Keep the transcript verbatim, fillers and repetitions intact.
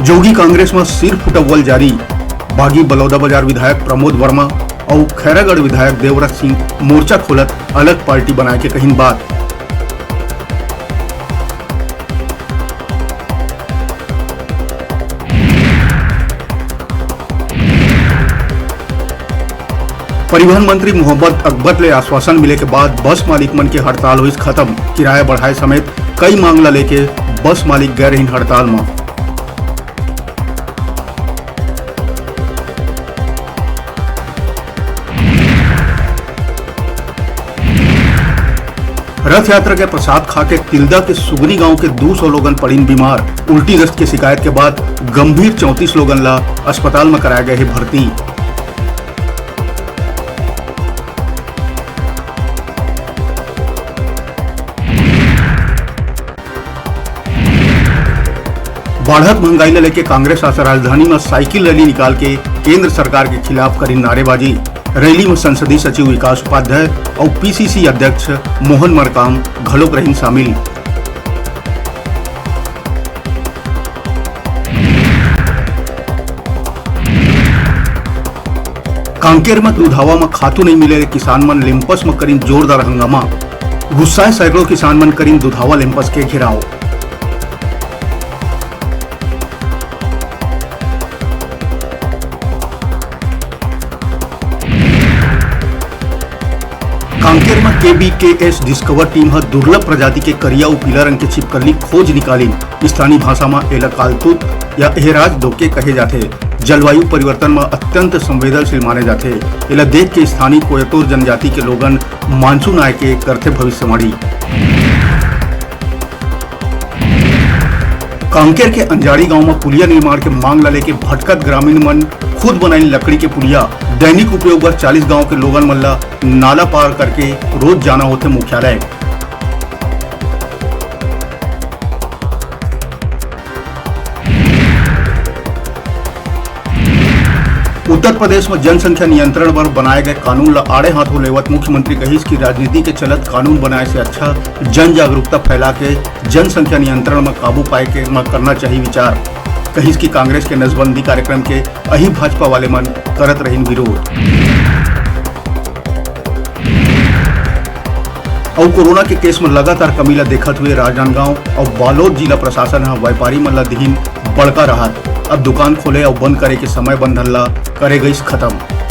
जोगी कांग्रेस म सिर फुटव्वल जारी, बागी बलौदाबाजार विधायक प्रमोद वर्मा अउ खैरागढ़ विधायक देवव्रत सिंह मोर्चा खोलत अलग पार्टी बनाए के कहिन बात। परिवहन मंत्री मोहम्मद अकबर ले आश्वासन मिले के बाद बस मालिक मन के हड़ताल होइस खत्म। किराया बढ़ाए समेत कई मांग ला लेके बस मालिक गए रहिन हड़ताल म। रथ यात्रा के प्रसाद खा के तिल्दा के सुगनी गांव के दू सौ लोगन पड़िन बीमार। उल्टी दस्त के शिकायत के बाद गंभीर चौंतीस लोगन ला अस्पताल म कराए गए हे भर्ती। बाढ़त महंगाई ल लेके कांग्रेस आज राजधानी म साइकिल रैली निकाल के केंद्र सरकार के खिलाफ करिन नारेबाजी। रैली म संसदीय सचिव विकास उपाध्याय अउ पीसीसी अध्यक्ष मोहन मरकाम घलोक रहिन शामिल। कांकेर म दुधावा म खातू नइ मिले ले किसान मन लिम्पस म करिन जोरदार हंगामा। गुस्साए सैकड़ों किसान मन करिन दुधावा लिम्पस के घेराव। कांकेर म केबीकेएस डिस्कवर टीम ह दुर्लभ प्रजाति के करिया अउ पीला रंग के छिपकली खोज निकालिन। स्थानीय भाषा म एला कालतूत या एहराज डोके कहे जाथे। जलवायु परिवर्तन म अत्यंत संवेदनशील माने जाथे। एला देख के स्थानीय कोयतोर जनजाति के लोगन मानसून आए के करथे भविष्यवाणी। कांकेर के अंजाड़ी गांव म पुलिया निर्माण के मांग ला लेके भटकत ग्रामीण मन खुद बनाइन लकड़ी के पुलिया। दैनिक उपयोग बर चालीस गांव के लोगन मन ला नाला पार करके रोज जाना होथे मुख्यालय। उत्तर प्रदेश म जनसंख्या नियंत्रण बर बनाए गए कानून ल आड़े हाथों लेवत मुख्यमंत्री कहिस कि राजनीति के चलत कानून बनाए से अच्छा जन जागरूकता फैला के जनसंख्या नियंत्रण म काबू पाए के म करना चाहिए विचार। कहिस कि कांग्रेस के नसबंदी कार्यक्रम के अही भाजपा वाले मन करत रहिन विरोध। अउ कोरोना के केस म लगातार कमी ला देखत हुए राजनांदगांव अउ बालोद जिला प्रशासन ह व्यापारी मन ला दिहिन बड़का राहत। अब दुकान खोले अउ बंद करे के समय बंधन ला करे गइस खत्म।